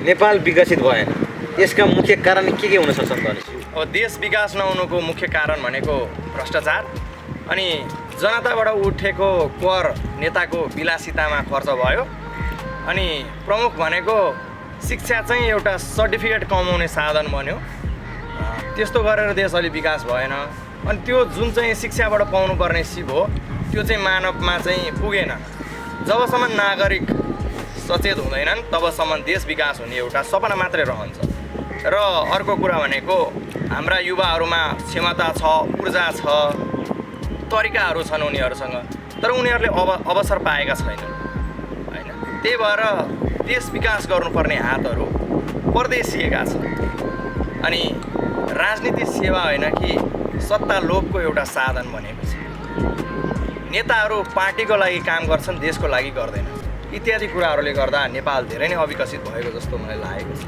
नेपाल विकसित भएन, यसका मुख्य कारण के हुन सक्छन् भनेपछि? अब देश विकास नहुनुको मुख्य कारण भनेको भ्रष्टाचार अनि जनताबाट उठेको कर नेताको विलासितामा खर्च भयो अनि प्रमुख भनेको शिक्षा चाहिँ एउटा सर्टिफिकेट कमाउने साधन बन्यो। त्यस्तो गरेर देश अलि विकास भएन अनि त्यो जुन चाहिँ शिक्षाबाट पाउनुपर्ने सिप हो त्यो चाहिँ मानवमा चाहिँ पुगेन। जबसम्म नागरिक सचेत हुँदैनन् तबसम्म देश विकास हुने एउटा सपना मात्रै रहन्छ। र अर्को कुरा भनेको हाम्रा युवाहरूमा क्षमता छ, ऊर्जा छ, तरिकाहरू छन् उनीहरूसँग, तर उनीहरूले अवसर पाएका छैनन् हैन। त्यही भएर देश विकास गर्नुपर्ने हातहरू परदेशिएका छन् अनि राजनीति सेवा होइन कि सत्ता लोभको एउटा साधन बनेको छ। नेताहरू पार्टीको लागि काम गर्छन्, देशको लागि गर्दैनन्। इत्यादि कुराहरूले गर्दा नेपाल धेरै नै अविकसित भएको जस्तो मलाई लागेको छ।